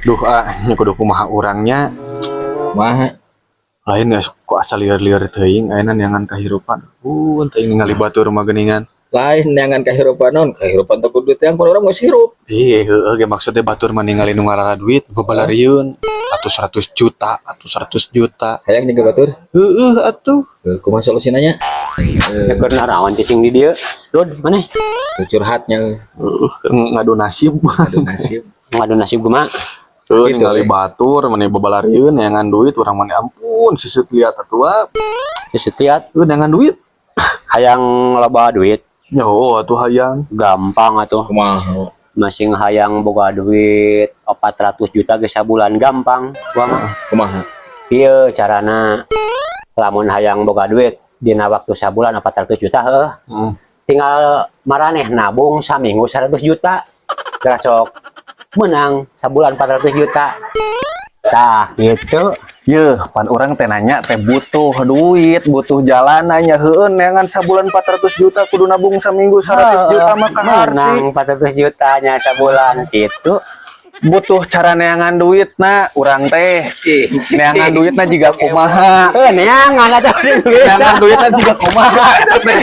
Duh ah, nya kudu kumaha urangnya. Kumaha? Lain ya, kok asa lieur-lieur teuing ayeuna neangan kahirupan. Teuing ningali batur mah geuningan. Lain neangan kahirupan non, kahirupan teh kudu teh kun urang geus hirup. Iya, heueuh ge maksudnya batur mah ningali nu ngalara duit babalarieun atau 100 juta atau 100 juta. Hayang jeung batur. Heueuh atuh. Heuh, kumaha solusina nya? Ya keur naraon cicing di dieu? Lud, mana? Curhatnya. Heueuh, ngadu nasib. Aduh, nasib. Ngadu nasib kumaha? Heueuh, Gitu, ningali eh. batur mani babalarieun neangan duit urang mani ampun sisut liat atuh ah. Geus lihat. Heueuh, neangan duit. Hayang loba duit? Ya oh atuh hayang. Gampang atuh. Kumaha? Masing hayang boga duit 400 juta ge sabulan gampang gua mah. Kumaha? Ieu carana lamun hayang boga duit dina waktu sabulan 400 juta heuh. Tinggal maraneh nabung saminggu 100 juta. Geura sok menang sabulan 400 juta. Tah, gitu. Yeuh, pan urang teh nanya teh butuh duit, butuh jalanannya. Heueuh, neangan sabulan 400 juta kudu nabung saminggu 100 juta mah kaharti. Menang 400 juta nya sabulan gitu. Butuh cara neangan duit na urang teh. Neangan duitna jiga kumaha? Eh, neangan atuh sing bisa. Neangan duitna jiga kumaha eta teh?